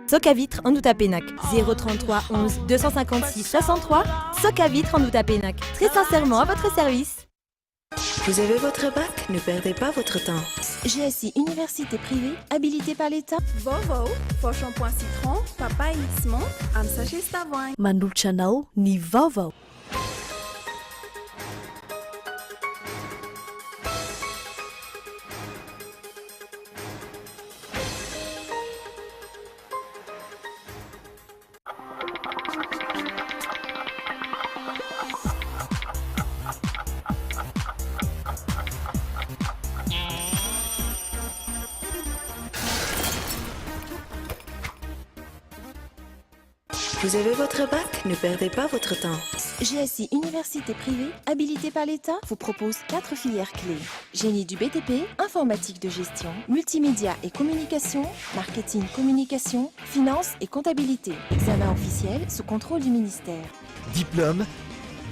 Socavitre Andohatapenaka 033 11 256 63 Socavitre Andohatapenaka Très sincèrement à votre service. Vous avez votre bac? Ne perdez pas votre temps. GSI Université privée habilitée par l'État. Vaovao, vao shampoing citron, papaye sy menthe amin'ny sachet sy tavoahangy. Manolotra anao ny vaovao. Vous avez votre bac? Ne perdez pas votre temps. GSI Université privée, habilitée par l'État, vous propose 4 filières clés. Génie du BTP, informatique de gestion, multimédia et communication, marketing communication, finance et comptabilité. Examen officiel sous contrôle du ministère. Diplôme,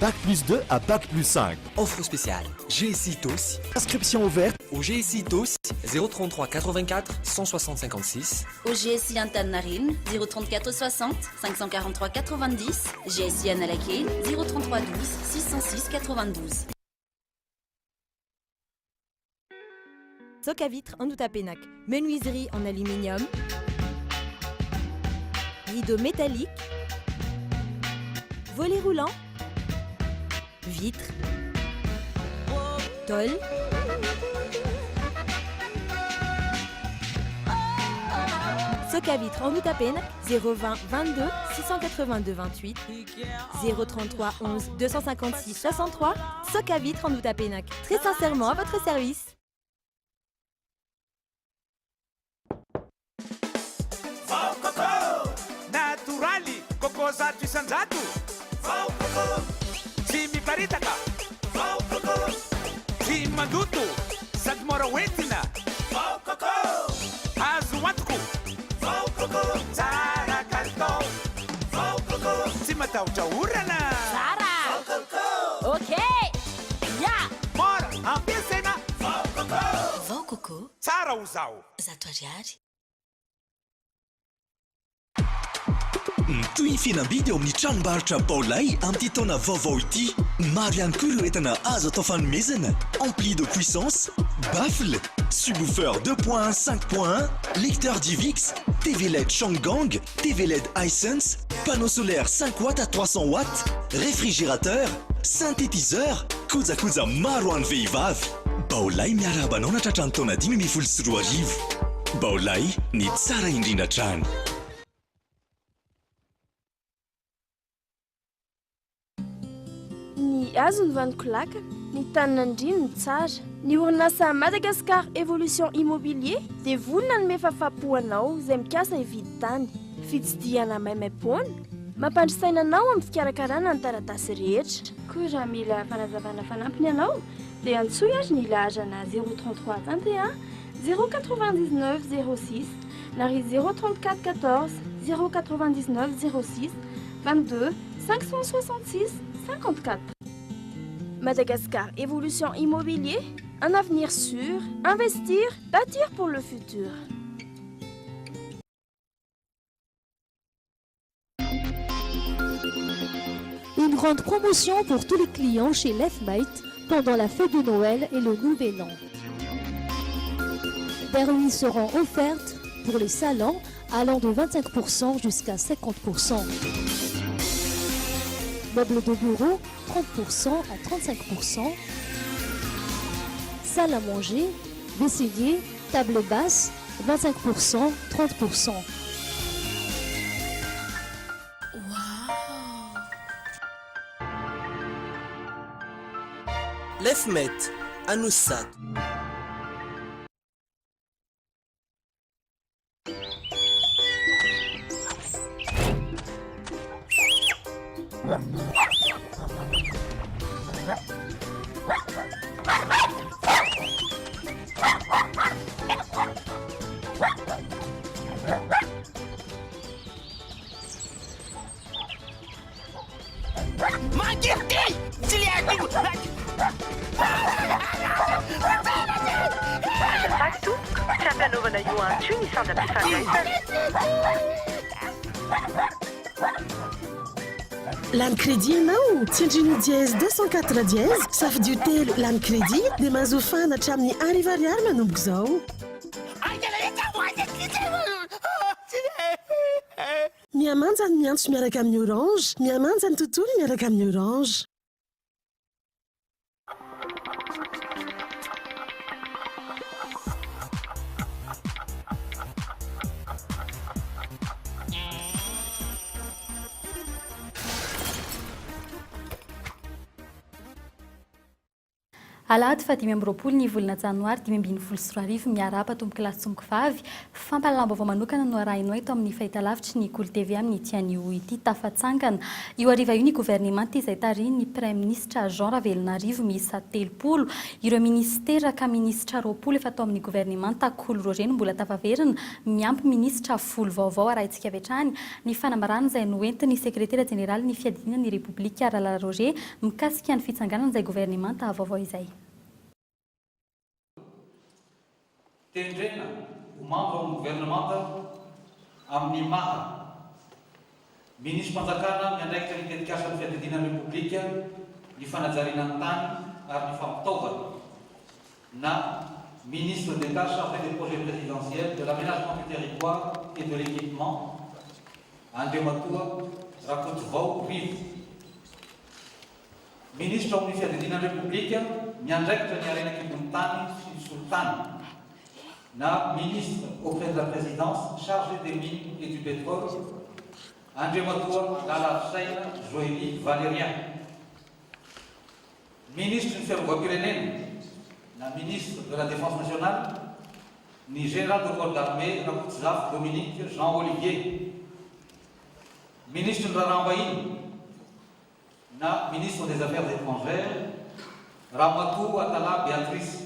Bac plus 2 à Bac plus 5. Offre spéciale GSI Itaosy. Inscription ouverte au GSI Itaosy 033 84 160 56. Au GSI Antaninarenina 034 60 543 90. GSI Analakely 033 12 606 92. Socavitre Andohatapenaka, menuiserie en aluminium, rideaux métalliques, volets roulants, vitres, tôle. Socavitre Andohatapenaka 020 22 682 28 033 11 256 63. Socavitre Andohatapenaka, très sincèrement à votre service. Vao coco! Natoraly, coco 100%. Vao coco! Tsy miparitaka. Vao coco! Tsy mandoto, sady mora hoentina. Vao coco! Azo antoko. Vao coco! Tsara kalitao. Vao coco! Tsy matahotra orana. Tsara! Vao coco! Ok! Ya! Mora ampiasaina. Vao coco! Vao coco! Tsara ho zaho. 100 ariary. Mitohy ny fihenam-bidy ao amin'ny tranombarotra Baolai amin'ity taona vaovao ity. Maro ihany koa ireo entana azo atao fanomezana, ampli de puissance, baffle, subwoofer 2.1 5.1, lecteur DivX, TV led Changgang, TV led Hisense, panneau solaire 5 watts à 300 watts, réfrigérateur, synthétiseur, kojakoja maro ho an'ny vehivavy. Baolai miarahaba anao nahatratra ny taona 2015. Baolai, ny tsara indrindra hatrany. Ny hazo no vanon-kolakana, ny tanin'Andriana no tsara. Ny orinasa Madagascar Evolution Immobilier dia vonona hanome fahafahampo anao izay mikasa hividy tany. Fitsidihana maimaimpoana, mampandry saina anao amin'ny fikarakarana ny taratasy rehetra. Koa raha mila fanazavana fanampiny ianao dia antsoy ary ny laharana 033 21 099 06 na ry 034 14 099 06 22 566 54. Madagascar Evolution Immobilier, un avenir sûr, investir, bâtir pour le futur. Une grande promotion pour tous les clients chez Lefmate pendant la fête de Noël et le Nouvel An. Des remises seront offertes pour les salons allant de 25% jusqu'à 50%. Meubles de bureau, 30% à 35%. Salle à manger, vaisselier, table basse, 25%, 30%. Lefmate, Anosizato. Tsy ampy anaovana io antso io ny sandam-pifandraisana. Lany crédit ianao? Tsindrio ny dièse 204 dièse, safidio telo lany crédit dia mahazo fahana hatramin'ny arivo ariary manomboka izao. Mihamanja ny miantso miaraka amin'ny Orange, mihamanja ny tontolo miaraka amin'ny Orange. Alahady faha 25 ny volana janoary 2015 Miarahaba tompokolahy sy tompokovavy, fampahalalam-baovao manokana no arahinao eto amin'ny fahitalavitry ny Kolo TV amin'ity anio ity. Tafatsangana io hariva io ny governemanta izay tarihin'ny Praiminisitra Jean Ravelonarivo miisa 30 ireo minisitera ka minisitra 20 efa tao amin'ny governemanta Kolo Roger no mbola tafaverina miampy minisitra folo vaovao arahintsika avy hatrany ny fanambarana izay noentin'ny sekretera jeneralin'ny fiadidiana ny Repoblika Ralala Roger Mikasika ny fitsanganana izay governemanta vaovao izay. Tendrena ho mambra ao amin'ny governemanta amin'ny maha Minisi-panjakana miandraikitra ny tetikasan'ny fiadidiana ny Repoblika, ny fanajariana ny tany ary ny fampitaovana, na Ministre d'Etat chargé des projets présidentiels, de l'aménagement du territoire et de l'équipement, Andriamatoa Rakotovao Rivo, Minisitra ao amin'ny Fiadidiana ny Repoblika miandraikitra ny harena an-kibon'ny tany sy ny solitany, na Ministre auprès de la Présidence chargé des mines et du pétrole, Andriamatoa Lalarisaina Joelie Valérien, Minisitry ny Fiarovam-pirenena na Ministre de la Défense nationale, ny Général de corps d'armée Rakotozafy Dominique Jean Olivier, Minisitry ny Raharaham-bahiny na Ministre des Affaires étrangères, Ramatoa Atallah Béatrice,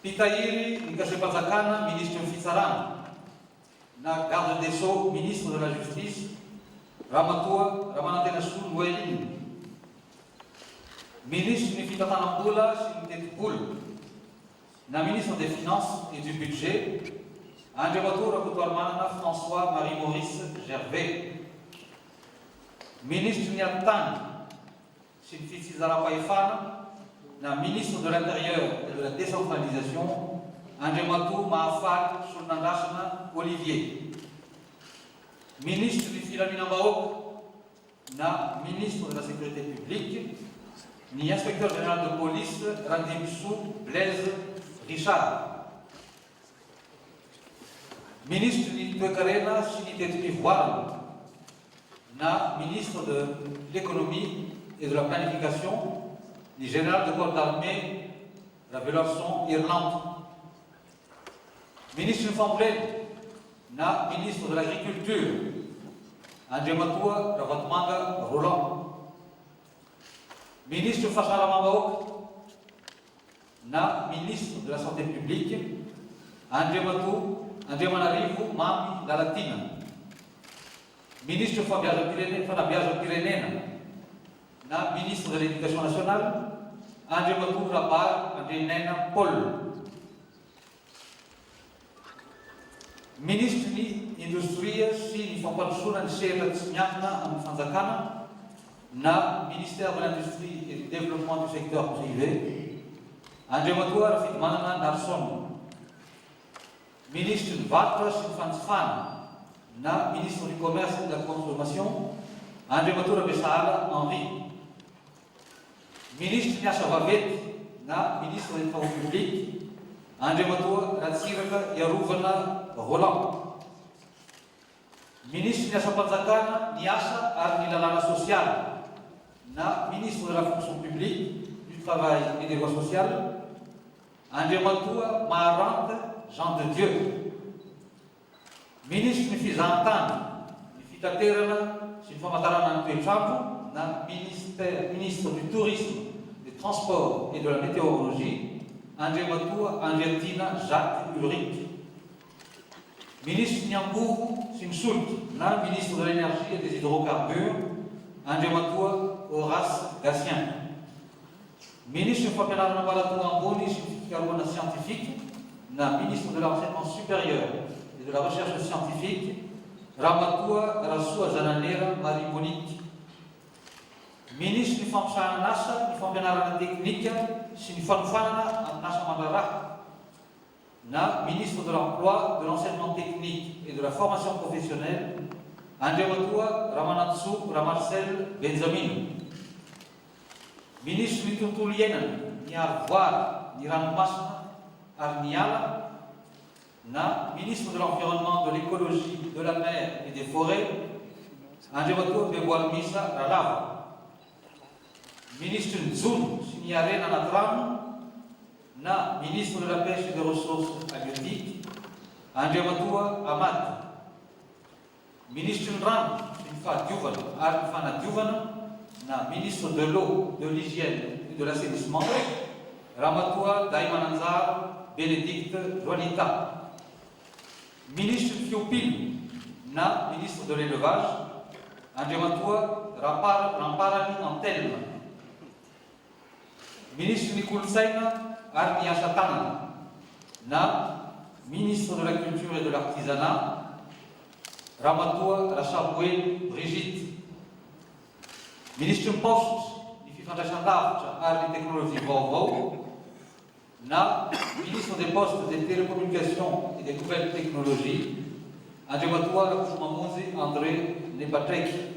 Mpitahiry ny kasem-panjakana Minisitry ny Fitsarana na Garde des Sceaux Ministre de la Justice, Ramatoa Ramanantenasoa Noeline, Minisitry ny Fitantanam-bola sy ny Tetibola na Ministre des Finances et du Budget, Andriamatoa Rakotoarimanana François Marie Maurice Gervais, Minisitry ny Atitany sy ny Fitsinjaram-pahefana na Ministre de l'Intérieur et de la Décentralisation, Andriamatoa Mahafaly Solonandrasana Olivier, Minisitry ny Filaminam-bahoaka na Ministre de la Sécurité publique, ny Inspecteur général de police Randimbisoa Blaise Richard, Minisitry ny Toekarena sy ny Teti-pivoarana na Ministre de l'Économie et de la Planification, ny Général de corps d'armée Raveloarison Herilanto, Minisitry ny Fambolena na Ministre de l'Agriculture, Andriamatoa Ravatomanga Roland, Minisitry ny Fahasalamam-bahoaka na Ministre de la Santé publique, Andriamatoa Andriamanarivo Mamy Lalatiana, Minisitry ny Fanabeazam-pirenena na Ministre de l'Education nationale, Andriamatoa Rabary Andrianaina Paul. Minisitry ny Indostria sy ny Fampandrosoana ny sehatra tsy miankina amin'ny fanjakana na Ministère de l'Industrie et du Développement du Secteur Privé, Andriamatoa Rafidimanana Narson. Minisitry ny Varotra sy ny Fanjifana na Ministre du Commerce et de la Consommation, Andriamatoa Rabesahala Henri. Minisitry ny Asa vaventy na Ministre des Travaux publics, Andriamatoa Ratsiraka Iarovana Roland. Minisitry ny Asam-panjakana, ny Asa ary ny Lalàna sosialy na Ministre de la Fonction publique, du Travail et des Lois sociales, Andriamatoa Maharante Jean de Dieu. Minisitry ny Fizahantany, ny Fitaterana sy ny Famantarana ny Toetr'andro na Ministère Ministre du Tourisme, des Transports et de la Météorologie, Andriamatoa Andriatiana Jacques Ulrich. Minisitry ny Angovo sy ny Solika na Ministre de l'Energie et des Hydrocarbures, Andriamatoa Horace Gatien. Minisitry ny Fampianarana Ambaratonga Ambony sy ny Fikarohana Siantifika na Ministre de l'Enseignement Supérieur et de la Recherche Scientifique, Ramatoa Rasoazananera Marie Monique, Minisitry ny Fampisahanan'asa, ny Fampianarana Teknika sy ny Fanofanana amin'asa aman-draharaha na Ministre de l'Emploi, de l'Enseignement Technique et de la Formation Professionnelle, Andriamatoa Ramanantsoa Ramarcel Benjamina. Minisitry ny Tontolo iainana, ny Aro-voary, ny Ranomasina ary ny Ala na Ministre de l'Environnement, de l'Ecologie, de la Mer et des Forêts, Andriamatoa Beboarimisa Ralava. Minisitry ny Jono sy ny Harena anaty rano na Ministre de la Pêche et des Ressources halieutiques, Andriamatoa Ahmad. Minisitry ny Rano sy ny Fahadiovana ary ny Fanadiovana na Ministre de l'Eau, de l'Hygiène et de l'Assainissement, Ramatoa Dahimananjara Bénédicte Joanita. Minisitry ny Fiompiana na Ministre de l'Élevage, Andriamatoa Rampara Ramparany Anthelme. Minisitry ny Kolontsaina ary ny Asa Tanana na Ministre de la Culture et de l'Artisanat, Ramatoa Rasamoely Brigitte. Minisitry ny Paositra, ny Fifandraisan-davitra ary ny Teknolojia Vaovao na Ministre des Postes, des Télécommunications et des Nouvelles Technologies, Andriamatoa Rakotomamonjy André Nepatraiky.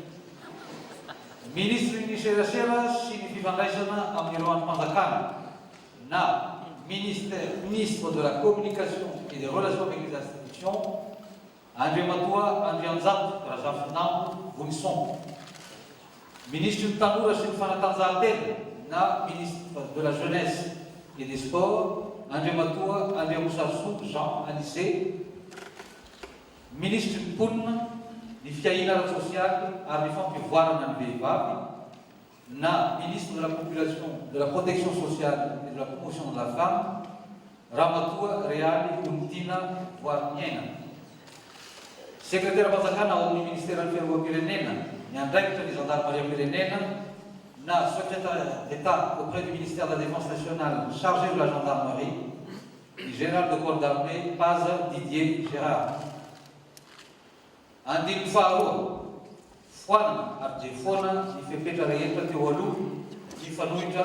Minisitry ny Serasera sy ny Fifandraisana amin'ireo Andrim-panjakana na Ministère Ministre de la Communication et des Relations avec les Institutions, Andriamatoa Andrianjato Razafinambo Vonison. Minisitry ny Tanora sy ny Fanatanjahantena na Ministre de la Jeunesse et des Sports, Andriamatoa Andriamosarisoa Jean Anicet. Minisitry ny Mponina, ny Fiahiana ara-tsosialy ary ny Fampivoarana ny Vehivavy na Ministre de la Population, de la Protection sociale et de la Promotion de la Femme, Ramatoa Realy Onitiana Voariniaina. Sekreteram-panjakana ao amin'ny Ministeran'ny Fiarovam-pirenena miandraikitra ny Zandarimariam-pirenena na Secrétaire d'Etat auprès du Ministère de la Défense nationale chargé de la Gendarmerie, ny Général de corps d'armée Paza Didier Gérard. Andininy faharoa, Foanana ary dia foana ny fepetra rehetra teo aloha mifanohitra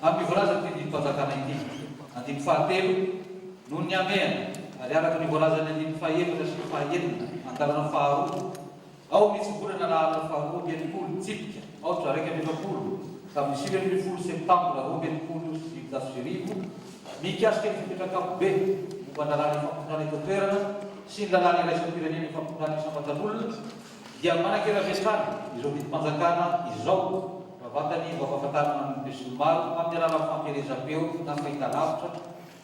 amin'ny voalazan'ity didim-panjakana ity. Andininy fahatelo, Noho ny hamehana ary araka ny voalazan'ny andininy fahefatra sy fahaenina andalana faharoa ao amin'ny hitsivolana laharana faharoa 62 tsipika aotra 41 tamin'ny 19 septambra 1962 mikasika ny fepetra ankapobe momba ny lalàna ifampitondrana eto an-toerana sy ny lalàna iraisam-pirenena ifampitondrana isam-batan'olona dia manan-kery avy hatrany izao didim-panjakana izao raha vantany vao ampahafantarina amin'ny besinimaro amin'ny alalan'ny fampielezam-peo na fahitalavitra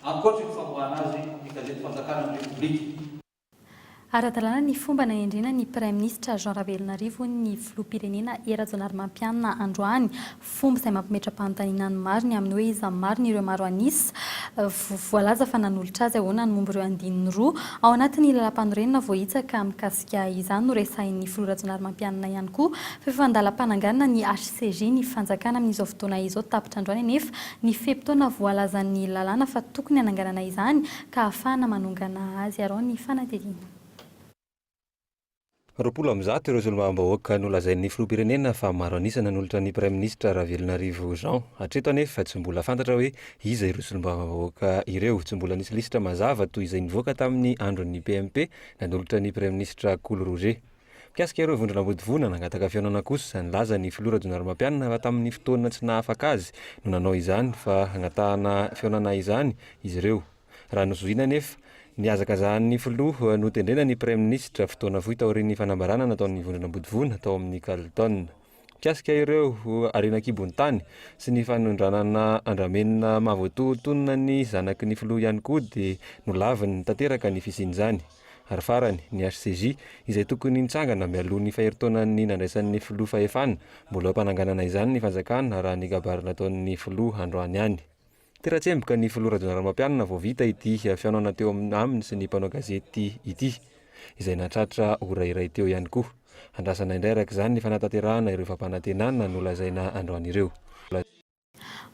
ankoatry ny famoahana azy amin'ny gazetim-panjakana ny Repoblika. Ara-dalàna ny fomba nanendrena ny Praiminisitra Jean Ravelonarivo ny Filoham-pirenena Hery Rajaonarimampianina androany. Fomba izay mampimetra-panontaniana ny maro ny amin'ny hoe iza marina ireo maro an'isa voalaza fa nanolotra azy. Ahoana ny momba ireo andininy roa ao anatin'ny lalàmpanorenana voahitsaka mikasika izany? Noresahin'ny Filoha Rajaonarimampianina ihany koa fa efa an-dalam-pananganana ny HCJ ny fanjakana amin'izao fotoana izao. Tapitra androany anefa ny fe-potoana voalazan'ny lalàna fa tokony hananganana izany ka ahafahana manongana azy. Araho ny fanadihadiana. 120 ireo solombavambahoaka nolazain'ny filoham-pirenena fa maro an'isa nanolotra ny praiminisitra Ravelonarivo Jean. Hatreto anefa tsy mbola fantatra hoe iza ireo solombavambahoaka ireo. Tsy mbola nisy lisitra mazava toy izay nivoaka tamin'ny andron'ny PMP nanolotra ny praiminisitra Kolo Roger. Mikasika ireo vondrona Ambodivona nangataka fihaonana kosa, nilaza ny filoha Rajaonarimampianina fa tamin'ny fotoana tsy nahafaka azy no nanao izany fa hangatahana fihaonana izany izy ireo. Raha nozohiana anefa, nihazakazahan'ny filoha notendrena ny praiminisitra fotoana fohy taorian'ny fanambarana nataon'ny vondrona Ambodivona tao amin'ny Carlton. Mikasika ireo harena an-kibon'ny tany sy ny fanondranana andramena mahavoatotonona ny zanaky ny filoha ihany koa dia nolaviny tanteraka ny fisian'izany. Ary farany, ny HCJ, izay tokony nitsangana mialoha ny faheritaonan'ny nandraisan'ny filoha fahefana, mbola eo am-pananganana izany ny fanjakana raha ny kabary nataon'ny filoha androany ihany. Tera-tsemboka ny filoha Rajaonarimampianina vao vita ity fihaonana teo aminy sy ny mpanao gazety ity, izay nahatratra ora iray teo ihany koa. Andrasana indray araka izany ny fanatanterahana ireo fampanantenana nolazaina androany ireo.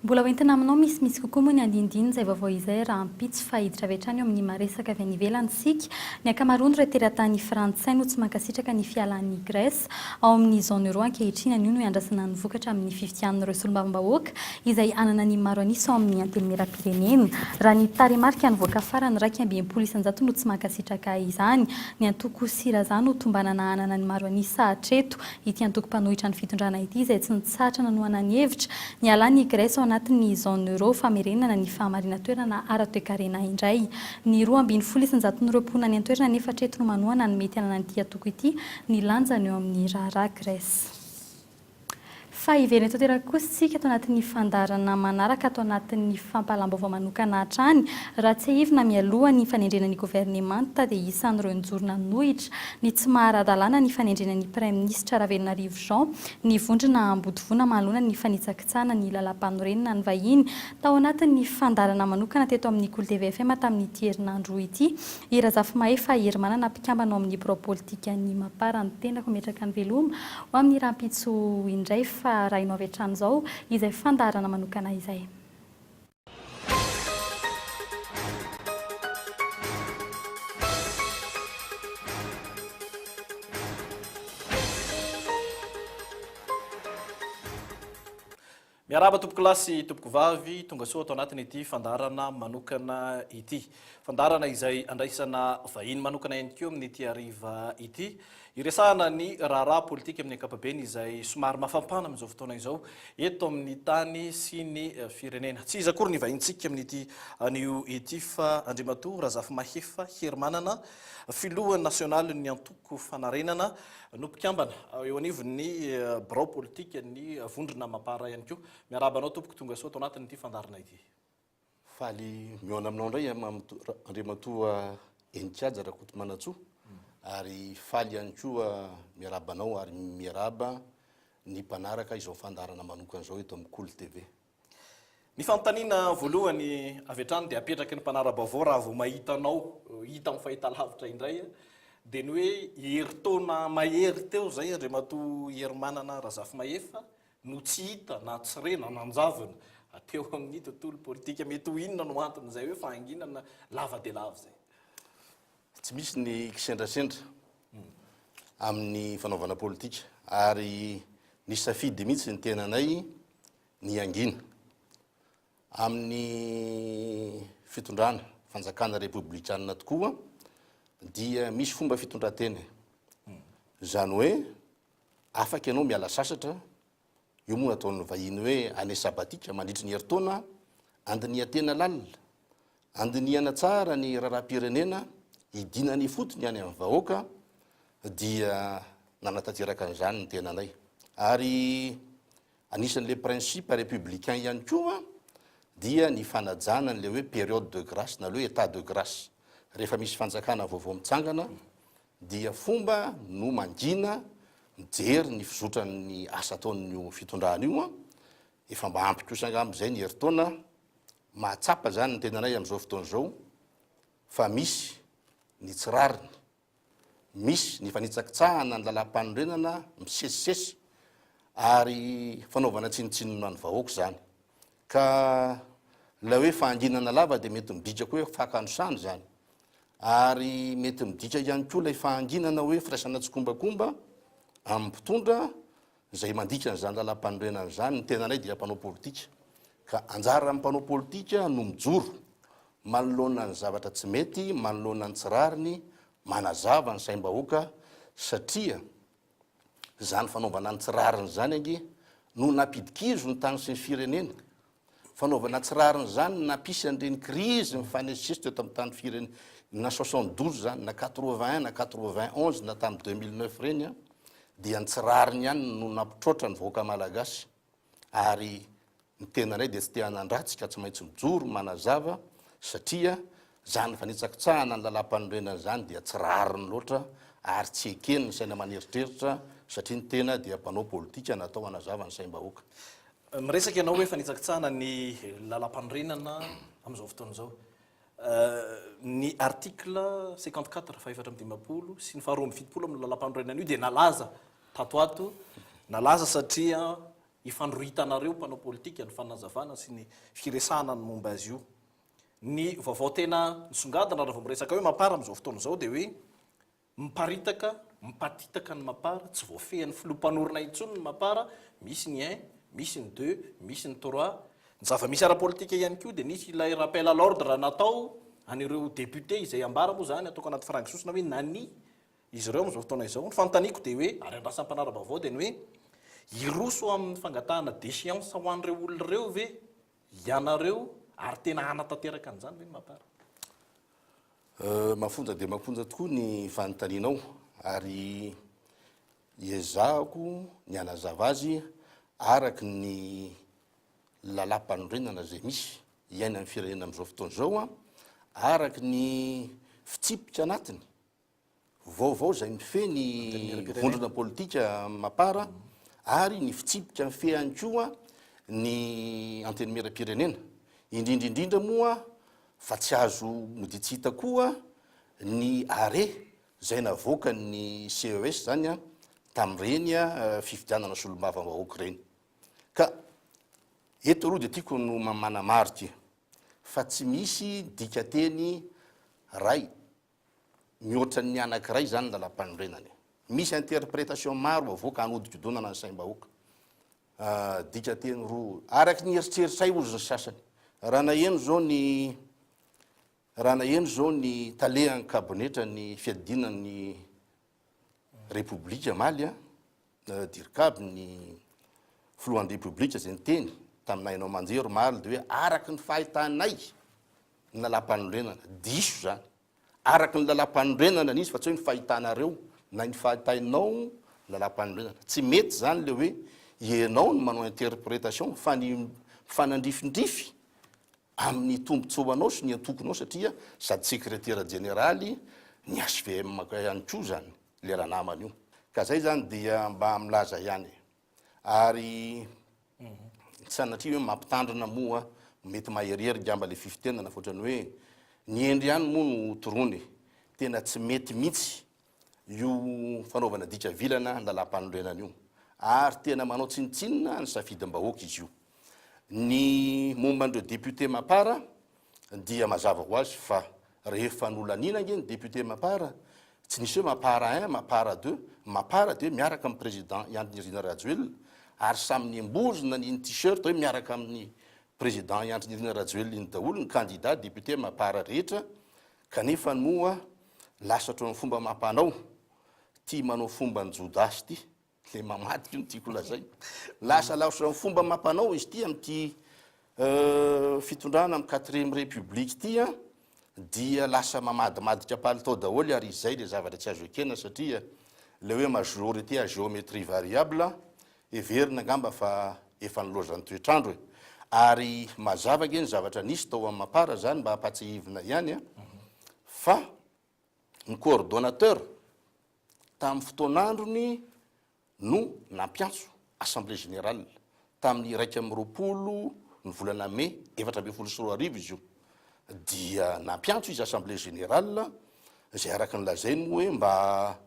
Mbola hoentina aminao misimisy kokoa moa ny andinindininy izay vaovao izay rahampitso fa hiditra avy hatrany eo amin'ny maresaka avy any ivelany isika. Ny ankamaroan'ireo teratany frantsay no tsy mankasitraka ny fialan'i Grèce ao amin'ny zone euro ankehitriny. Anio no iandrasana ny vokatra amin'ny fifidianan'ireo solombavambahoaka izay hanana ny maro an'isa ao amin'ny Antenimierampirenena. Raha ny tarehimarika nivoaka farany, 61% no tsy mankasitraka izany. Ny antoko Syriza no tombanana hanana ny maro an'isa hatreto. Ity antoko mpanohitra ny fitondrana ity izay tsy nitsahatra nanohana ny hevitra nialan'i Grèce ao anatin'ny zone euro famerenana ny fahamarinan-toerana ara-toekarena indray. Ny 12 isan-jaton'ireo mponina any an-toerana anefa hatreto no manohana ny mety hananan'ity antoko ity ny lanjany eo amin'ny raharaha Grèce. Fa hiverina tanteraka kosa isika ato anatin'ny fandaharana manaraka ato anatin'ny fampahalam-baovao manokana hatrany. Raha tsiahivina mialoha ny fanendrena ny governemanta dia isan'ireo nijoro nanohitra ny tsy maha ara-dalàna ny fanendrena ny praiminisitra Ravelonarivo Jean ny vondrona Ambodivona manoloana ny fanitsakitsahana ny lalàmpanorenana ny vahiny tao anatin'ny fandaharana manokana teto amin'ny Kolo TV FM tamin'ity herinandro ity i Razafimahefa Herimanana mpikambana ao amin'ny birao politikan'ny Mapar ny tenako metraka ny veloma Ho amin'ny rahampitso indray fa arahino avy hatrany izao izay fandaharana manokana izay. Miarahaba tompokolahy sy tompokovavy, tonga soa ato anatin'ity fandaharana manokana ity. Fandaharana izay andraisana vahiny manokana ihany koa amin'ity hariva ity. Iresahana ny raharaha politika amin'ny ankapobeny izay somary mafampana amin'izao fotoana izao eto amin'ny tany sy ny firenena. Tsy iza akory ny vahintsika amin'ity anio ity fa Andriamatoa Razafimahefa Herimanana, filoha nasionalin'ny antoko Fanarenana, no mpikambana eo anivon'ny birao politikan'ny vondrona Mapar ihany koa. Miarahaba anao tompoko, tonga soa ato anatin'ity fandaharana ity. Faly mihaona aminao indray Andriamatoa Enikaja Rakotomanantsoa ary faly ihany koa miarahaba anao ary miarahaba ny mpanaraka izao fandaharana manokana izao eto amin'ny Kolo TV. Ny fanontaniana voalohany avy hatrany dia apetraky ny mpanara-baovao raha vao mahita anao hita amin'ny fahitalavitra indray dia ny hoe herintaona mahery teo izay Andriamatoa Herimanana Razafimahefa no tsy hita na tsy re na nanjavona teo amin'ny tontolo politika. Mety ho inona no anton'izay hoe fahanginana lava dia lava izay? Tsy misy ny kisendrasendra amin'ny fanaovana politika ary nisafidy mihitsy ny tenanay ny hangina amin'ny fitondrana fanjakana repoblikanina tokoa dia misy fomba fitondran-tena e. Izany hoe afaka ianao miala sasatra, io moa ataon'ny vahiny hoe année sabbatique, mandritry ny herintaona, andinihan-tena lalina, andinihana tsara ny raharaham-pirenena, hidinana ifotony any amin'ny vahoaka, dia nanatanteraka an'izany ny tenanay. Ary Anisan'ilay principe républicain ihany koa dia ny fanajana an'ilay hoe période de grâce na le hoe état de grâce. Rehefa misy fanjakana vaovao mitsangana dia fomba no mangina mijery ny fizotran'ny asa ataon'io fitondrana io. Efa mba ampy kosa angamba izay ny herintaona. Mahatsapa izany ny tenanay amin'izao fotoana izao fa misy ny tsy rariny. Misy ny fanitsakitsahana ny lalàmpanorenana misesisesy ary fanaovana tsinontsinona ny vahoaka izany. Ka ilay hoe fahanginana lava dia mety midika koa hoe fakanosana izany. Ary mety midika ihany koa ilay fahanginana hoe firaisana tsikombakomba amin'ny mpitondra izay mandika an'izany lalàmpanorenana izany. Ny tenanay dia mpanao politika ka anjaran'ny mpanao politika no mijoro manoloana ny zavatra tsy mety, manoloana ny tsy rariny, manazava ny saim-bahoaka satria izany fanaovana ny tsy rariny izany ange no nampidi-kizo ny tany sy ny firenena. Fanaovana tsy rariny izany no nampisy an'ireny krizy mifanesisesy teto amin'ny tany firenena, na 72 izany, na 81, na 91, na tamin'ny 2009 ireny an, dia ny tsy rariny ihany no nampitroatra ny vahoaka malagasy. Ary ny tenanay dia tsy te hanan-dratsy ka tsy maintsy mijoro manazava satria izany fanitsakitsahana ny lalàmpanorenana izany dia tsy rariny loatra ary tsy eken' ny saina aman'eritreritra satria ny tena dia mpanao politika natao hanazava ny saim-bahoaka. Miresaka ianao hoe fanitsakitsahana ny lalàmpanorenana amin'izao fotoana izao. Ny article 54 faha-54 sy ny faha 72 amin'ny lalàmpanorenana io dia nalaza tato ato, nalaza satria. Ifandrohitanareo mpanao politika ny fanazavana sy ny firesahana ny momba azy io. Ny vaovao tena nisongadina raha vao miresaka hoe Mapar amin'izao fotoana izao dia hoe miparitaka, mipatitaka ny Mapar, tsy voafehin'ny filoha mpanorina intsony ny Mapar, misy ny un, misy ny deux, misy ny trois. Ny zava-misy ara-politika ihany koa dia nisy ilay rappel à l'ordre natao an'ireo députés izay ambara moa izany ataoko anaty farangy sosona hoe nania izy ireo amin'izao fotoana izao. Ny fanontaniako dia hoe, ary andrasan'ny mpanara-baovao dia ny hoe, hiroso amin'ny fangatahana déchéance ho an'ireo olona ireo ve ianareo ary tena hanatanteraka an'izany ve ny Mapar? Mafonja dia mafonja tokoa ny fanontanianao ary iezahako ny hanazava azy araka ny lalàmpanorenana izay misy iainan'ny firenena amin'izao fotoana izao, araka ny fitsipika anatiny Vaovao izay mifehy ny vondrona politika Mapar ary ny fitsipika mifehy ihany koa ny Antenimierampirenena. Indrindra indrindra moa fa tsy azo mody tsy hita koa ny arrêt izay navoakan'ny CES izany tamin'ireny fifidianana solombavambahoaka ireny. Ka eto aloha dia tiako no manamarika fa tsy misy dikateny ray Mihoatra ny anankiray izany ny lalàmpanorenana e. Misy interprétation maro avoaka hanodikodonana ny saim-bahoaka. Dikateny roa, araky ny eritreritray hozy ny sasany. Raha naheno izao ny raha naheno izao ny talehan'ny kabinetra ny fiadiana ny Repoblika omaly an, Dircab ny filohan'ny Repoblika izay niteny tamina haino aman-jery omaly dia hoe araky ny fahitanay ny lalàmpanorenana. Diso izany. Araky ny lalàmpanorenana ny izy fa tsy hoe ny fahitanareo na ny fahitainao ny lalàmpanorenana. Tsy mety izany ilay hoe ianao no manao interprétation fa ny mifanandrifindrify amin'ny tombotsoanao sy ny antokonao satria sady sekretera jeneraly ny HVM ihany koa izany ilay ranamana io. Ka zay izany dia mba milaza ihany e. Ary tsy sanatria hoe mampitandrina moa mety maherihery ngamba ilay fifitenana fa ohatran'ny hoe ny hendry ihany moa no toroana e. Tena tsy mety mihitsy io fanaovana dika vilana ny lalàmpanorenana io ary tena manao tsinontsinona ny safidim-bahoaka izy io. Ny momba an'ireo député Mapar dia mazava ho azy fa rehefa nolaniana ange ny député Mapar, tsy nisy hoe Mapar un, Mapar deux, Mapar dia hoe miaraka amin'ny président i Andry Nirina Rajoelina ary samy niembozona an'iny t-shirt hoe miaraka amin'ny président i Andry Nirina Rajoelina iny daholo ny candidat député Mapar rehetra kanefa moa lasa ohatran'ny fomba amam-panao ity manao fomban'i Jodasy ity. Le mamadika io no tiako lazaina. Lasa lasa fomba amam-panao izy ity amin'ity fitondrana amin'ny quatrième république ity an, dia lasa mamadimadika palitao daholo ary izay le zavatra tsy azo ekena satria le hoe majorité à géométrie variable heverina angamba fa efa nilaozan'ny toetr'andro e. Ary mazava ange ny zavatra nisy tao amin'ny Mapar zany mba hampatsiahivina ihany an, fa ny coordonnateur tamin'ny fotoan'androny no nampiantso assemblée générale tamin'ny 21 ny volana mai 2014 izy io dia nampiantso izy assemblée générale izay araka ny lazainy moa hoe mba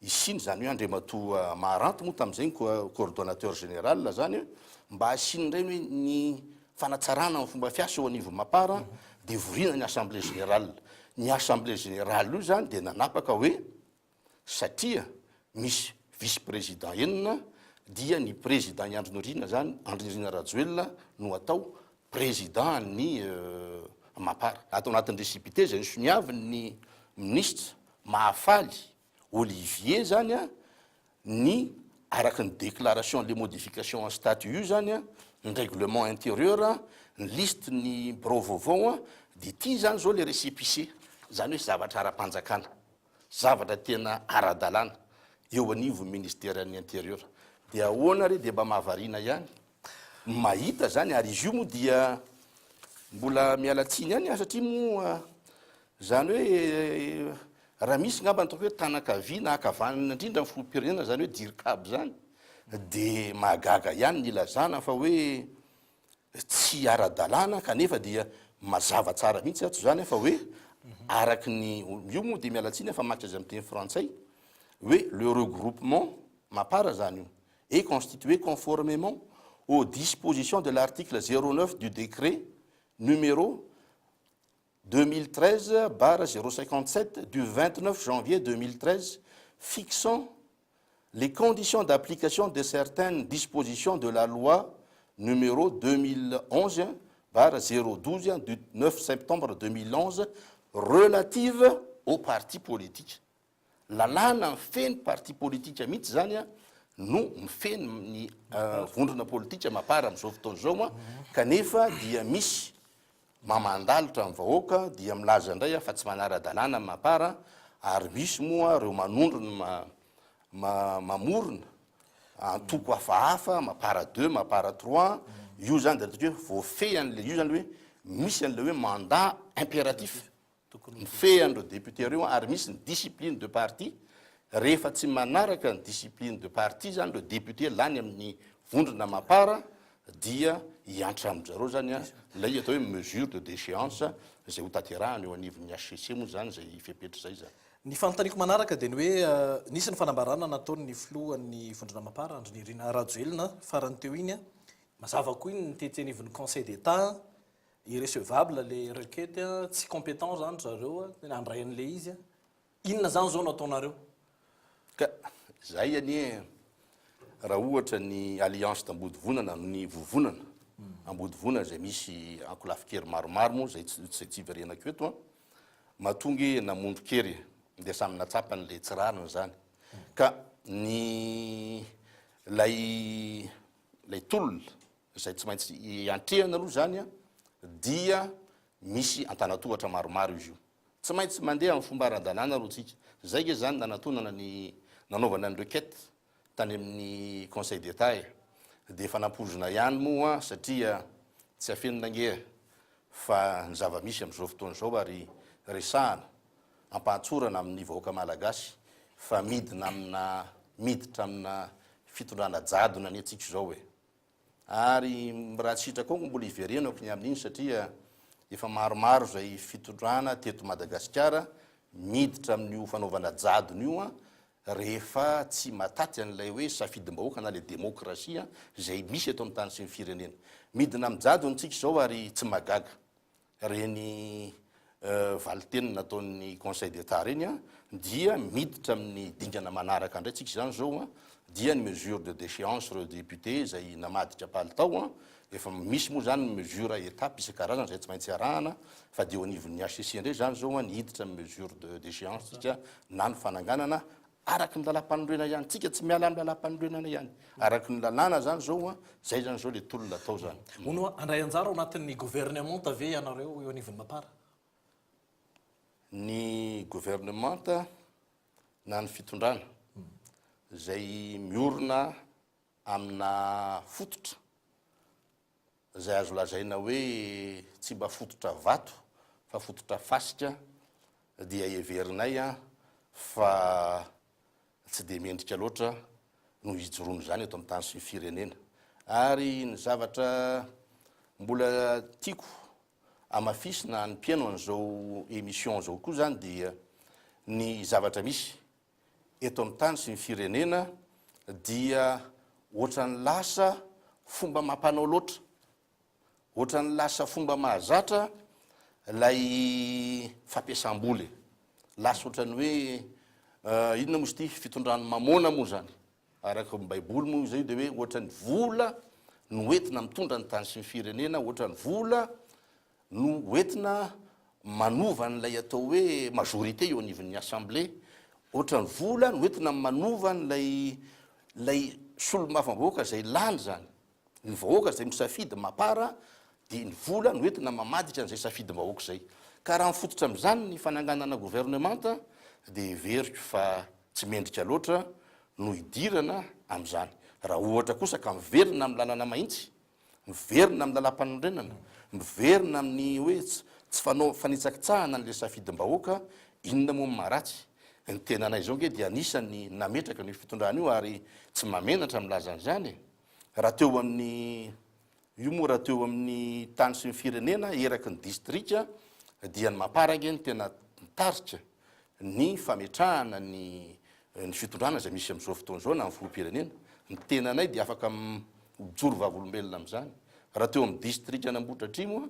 hisiany izany hoe Andriamatoa Maharanty moa tamin'izay ny coordonnateur général izany hoe mba hasiany indray ny hoe ny fanatsarana ny fomba fiasa eo anivon'ny Mapar dia voriana ny assemblée générale. Ny assemblée générale io izany dia nanapaka hoe satria misy vice président enina dia ny président i Andry Nirina izany, Andry Nirina Rajoelina no atao président ny Mapar. Ato anatin'ny récépité izay nosoniavin'ny minisitra Mahafaly Olivier zany a, ny araka ny déclaration les modifications en statut io zany a, ny règlement intérieur a, ny liste ny birao vaovao a, de ity zany zao le récépissé, zany hoe zavatra ara-panjakana, zavatra tena ara-dalàna eo anivon'ny ministeran'ny intérieur. De ahoana re de mba mahavariana ihany mahita zany, ary izy io moa dia mbola miala tsiny ihany aho satria moa zany hoe raha misy ngamba ny ataoko hoe tanan-kavia na ankavanana indrindra ny filoham-pirenena zany hoe dircab zany de mahagaga ihany ny ilazana fa hoe tsy ara-dalàna kanefa dia mazava tsara mihitsy ato zany fa hoe araky ny io moa de miala tsiny aho fa maka azy amin'ny teny frantsay hoe le regroupement mapar zany io est constitué conformément. Aux dispositions de l'article 09 du décret numéro 2013 barre 057 du 29 janvier 2013 fixant les conditions d'application de certaines dispositions de la loi numéro 2011 barre 012 du 9 septembre 2011 relative aux partis politiques. Lalàna mifehy ny parti politika mihitsy izany no mifehy ny vondrona politika Mapar amin'izao fotoana izao kanefa dia misy mamandalitra ny vahoaka dia milaza indray fa tsy manara-dalàna ny Mapar ary misy moa ireo manondro ny mamorona antoko hafahafa Mapar deux, Mapar trois, io izany dia ataontsika hoe voafehy an'ilay io izany hoe misy an'ilay hoe mandat impératif Mifehy an'ireo députés ireo ary misy ny discipline de parti, rehefa tsy manaraka ny discipline de parti zany ireo députés lany amin'ny vondrona mapar dia hiantra amin-dry zareo zany ilay atao hoe mesure de déchéance izay ho tanterahana eo anivon'ny HCC moa zany izay fepetra izay zany. Ny fanontaniako manaraka dia ny hoe nisy ny fanambarana nataon'ny filohan'ny vondrona mapar Andry Nirina Rajoelina farany teo iny, mazava koa iny ny tetsy anivon'ny conseil d'Etat, Irrecevable le requête a, tsy compétent zany ry zareo a, tena handray an'le izy a. Inona zany zao no ataonareo? Ka zay anie raha ohatra ny alliance d'Ambodivonana ny vovonana Ambodivonana izay misy ankolafin-kery maromaro moa izay tsy tsy hiverenako eto an, matoa nge namondron-kery dia samy nahatsapa an'ilay tsy rariny izany ka ny lay lay tolona Izay tsy maintsy iantrehana aloha izany dia misy antanatohatra maromaro izy io. Tsy maintsy mandeha amin'ny fomba ara-dalàna aloha tsika. Izay nge izany nanatonana ny nanaovana ny requête tany amin'ny Conseil d'Etat e. Dia efa nampoizina ihany moa satria tsy afenina nge fa ny zava-misy amin'izao fotoana izao ary resahana ampahatsorana amin'ny vahoaka malagasy fa midina amina miditra amina fitondrana jadona anie tsika izao e. Ary raha tsy sitrakao mbola hiverenako ny amin'iny satria efa maromaro izay fitondrana teto Madagasikara miditra amin'io fanaovana jadona io rehefa tsy mataty an'ilay hoe safidim-bahoaka na ilay demokrasia izay misy eto amin'ny tany sy ny firenena. Midina amin'ny jadona tsika izao ary tsy mahagaga. Ireny valinteny nataon'ny Conseil d'Etat ireny dia miditra amin'ny dingana manaraka indray tsika izany izao dia ny mesure de déchéance ireo députés izay namadika palitao, efa misy moa izany ny mesure étape isan-karazany izay tsy maintsy arahana fa dia eo anivon'ny HCC indray izany izao ny hiditra amin'ny mesure de déchéance tsika na ny fananganana Araky ny lalàmpanorenana ihany, tsika tsy miala amin'ny lalàmpanorenana ihany. Araky ny lalàna zany zao an, zay zany zao le tolona atao zany. Hono hoa, handray anjara ao anatin'ny governemanta ve ianareo eo anivon'ny Mapar? Ny governemanta na ny fitondrana izay miorina amina fototra izay azo lazaina hoe tsy mba fototra vato fa fototra fasika dia heverinay fa tsy dia mendrika loatra no hijoroan'izany eto amin'ny tany sy ny firenena. Ary ny zavatra mbola tiako hamafisina any mpihaino an'izao émission izao koa izany dia ny zavatra misy eto amin'ny tany sy ny firenena dia ohatran'ny lasa fomba mampanao loatra, ohatran'ny lasa fomba mahazatra ilay fampiasam-bola e. Lasa ohatran'ny hoe inona moa izy ity, fitondran'ny mamôna moa izany. Araka ny baiboly moa izay dia hoe ohatran'ny vola no entina mitondra ny tany sy ny firenena, ohatran'ny vola no hoentina manova an'ilay atao hoe majorité eo anivon'ny assemblée, ohatran'ny vola no entina manova an'ilay ilay solombavambahoaka izay lany izany, ny vahoaka izay misafidy mapar dia ny vola no entina mamadika an'izay safidim-bahoaka izay. Ka raha mifototra amin'izany ny fananganana governemanta dia heveriko fa tsy mendrika loatra no hidirana amin'izany. Raha ohatra kosa ka miverina amin'ny lalana mahitsy Miverina amin'ny lalàmpanorenana, miverina amin'ny hoe tsy fanao fanitsakitsahana an'ilay safidim-bahoaka, inona moa no maharatsy? Ny tenanay izao ange dia anisan'ny nametraka an'io fitondrana io ary tsy mahamenatra milaza an'izany e! Raha teo amin'ny, io moa raha teo amin'ny tany sy ny firenena eraky ny distrika dia ny Mapar ange no tena nitarika ny fametrahana ny ny fitondrana izay misy amin'izao fotoana izao na ny filoham-pirenena. Ny tenanay dia afaka. mijoro vavolombelona amin'izany. Raha teo amin'ny distrikan'Ambohidratrimo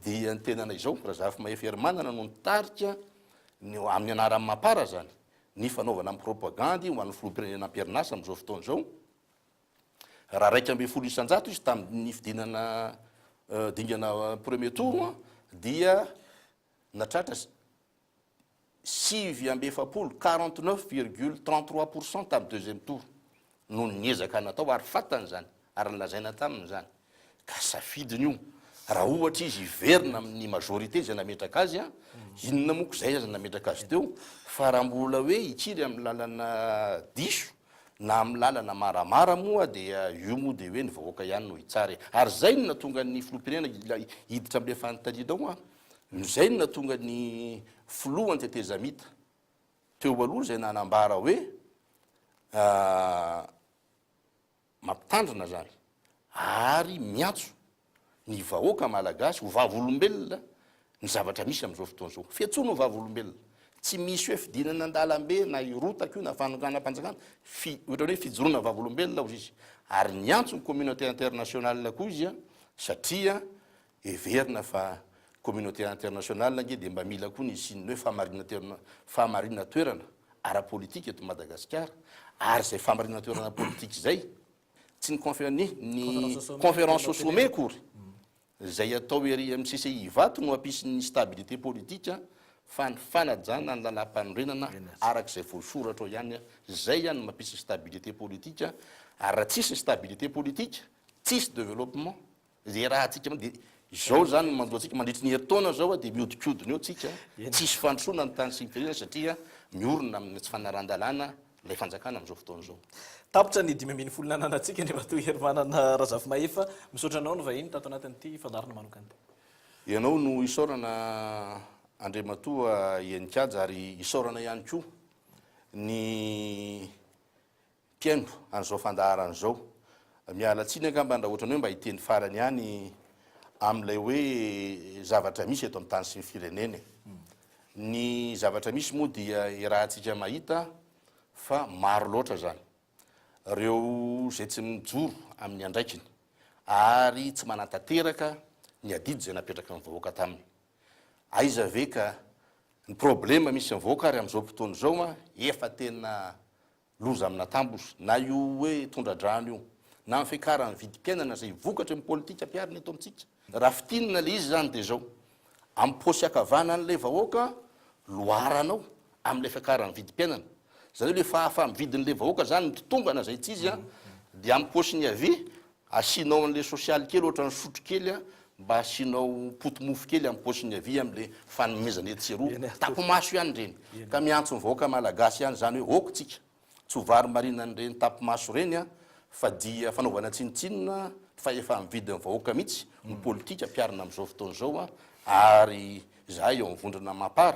dia ny tenanay izao, Razafimahefa Herimanana no nitarika ny amin'ny anaran'ny Mapar izany, ny fanaovana ny propagandy ho an'ny filoham-pirenena am-perinasa amin'izao fotoana izao. Raha 11% izy tamin'ny fidinana dingana premier tour dia natratra 49, 49,33% tamin'ny deuxième tour noho ny ezaka natao ary fantany izany ary nolazaina taminy izany ka safidiny io raha ohatra izy hiverina amin'ny majorité izay nametraka azy an, inona moa ko izay aza nametraka azy teo fa raha mbola hoe hikiry amin'ny lalana diso na amin'ny lalana maramara moa dia io moa dia hoe ny vahoaka ihany no hitsara e. Ary izay no nahatonga ny filoham-pirenena hiditra amin'ilay fanontaniana ao an, izay no nahatonga ny filohan'ny tetezamita teo aloha izay nanambara hoe mampitandrina izany ary miantso ny vahoaka malagasy ho vavolombelona ny zavatra misy amin'izao fotoana izao. Fiantsoana ho vavolombelona. Tsy misy hoe fidinana an-dalambe na hirotaka io na fanonganam-panjakana, fi, ohatran'ny hoe fijoroana vavolombelona hozy izy. Ary niantso ny communauté internationale koa izy satria heverina fa communauté internationale ange dia mba mila koa ny hisian'ny hoe fahamarinan-toerana, fahamarinan-toerana ara-politika eto Madagasikara. Ary izay fahamarinan-toerana politika izay, tsy ny confe, ny, ny conférence au sommet akory, izay atao ery amin'ny CCI Ivato no hampisy ny stabilité politique fa ny fanajana ny lalàmpanorenana araka izay voasoratra ao ihany, izay ihany no mampisy ny stabilité politique, ary raha tsisy ny stabilité politique, tsisy développement. Izay rahantsika dia izao izany no manjo antsika mandritry ny herintaona izao dia mihodinkodina eo tsika, tsisy fandrosoana ny tany sy ny firenena satria miorina amin'ny tsy fanarahan-dalàna ilay fanjakana amin'izao fotoana izao. Tapitra ny 15 nananantsika Andriamatoa Herimanana Razafimahefa. Misaotra anao nivahiny tato anatin'ity fandaharana manokana ity. Ianao no isaorana Andriamatoa Heninkaja ary isaorana ihany koa ny mpihaino an'izao fandaharana izao. Miala tsiny angamba raha ohatran'ny hoe mba hiteny farany ihany amin'ilay hoe zavatra misy eto amin'ny tany sy ny firenena e. Ny zavatra misy moa dia iarahantsika mahita fa maro loatra izany ireo izay tsy mijoro amin'ny andraikiny ary tsy manatanteraka ny adidy izay napetraky ny vahoaka taminy. Aiza ve ka ny problema misy ny vahoaka ary amin'izao fotoana izao efa tena Loza amina tambozo, na io hoe tondra-drano io, na ny fiakaran'ny vidim-piainana izay vokatry ny politika ampiharina eto amintsika. Raha fintinina ilay izy izany dia izao, amin'ny paosy ankavanan'ilay vahoaka loharanao amin'ilay fiakaran'ny vidim-piainana. Izany hoe ilay fahafaha-mividin'ilay vahoaka izany mitotongana izay tsy izy dia amin'ny paosiny havia asianao an'ilay sosialy kely ohatran'ny sotro kely mba asianao poti-mofo kely amin'ny paosiny havia amin'ilay fanomezana etsy sy eroa. Tapi-maso ihany ireny. Ka miantso ny vahoaka malagasy ihany izany hoe ok tsika tsy ho varimarinan'ireny tapi-maso ireny fa dia fanaovana tsinontsinona fahefa-mividin'ny vahoaka mihitsy ny politika ampiharina amin'izao fotoana izao ary izahay eo amin'ny vondrona Mapar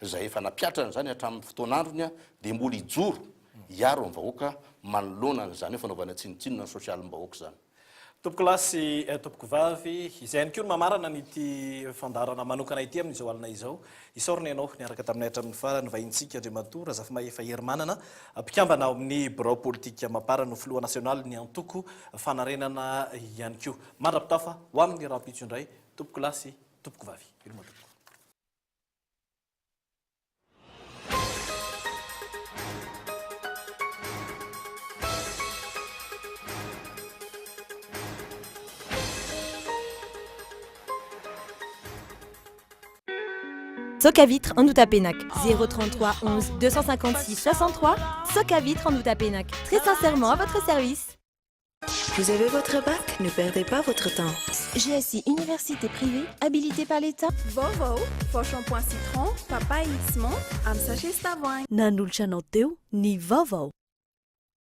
izay efa nampihatrana izany hatramin'ny fotoan'androny dia mbola hijoro hiaro ny vahoaka manoloana an'izany hoe fanaovana tsinontsinona ny sosialim-bahoaka izany. Tompokolahy sy tompokovavy, izay ihany koa no mamarana an'ity fandaharana manokana ity amin'izao alina izao. Isaorana ianao niaraka taminay hatramin'ny farany, vahintsika Andriamatoa Razafimahefa Herimanana, mpikambana ao amin'ny birao politika Mapar no filoha nasionalin'ny antoko Fanarenana ihany koa. Mandra-pitafa ho amin'ny rahampitso indray, tompokolahy sy tompokovavy. Veloma tompoko. Soc à vitre en Outapenac 033 11 256 63 Soc à vitre en Outapenac Très sincèrement à votre service. Vous avez votre bac Ne perdez pas votre temps. GSI Université privée, habilitée par l'État. Vaovao, vao shampoing citron, papaye sy menthe amin'ny sachet sy tavoahangy. Nanolotra anao teo ny vaovao.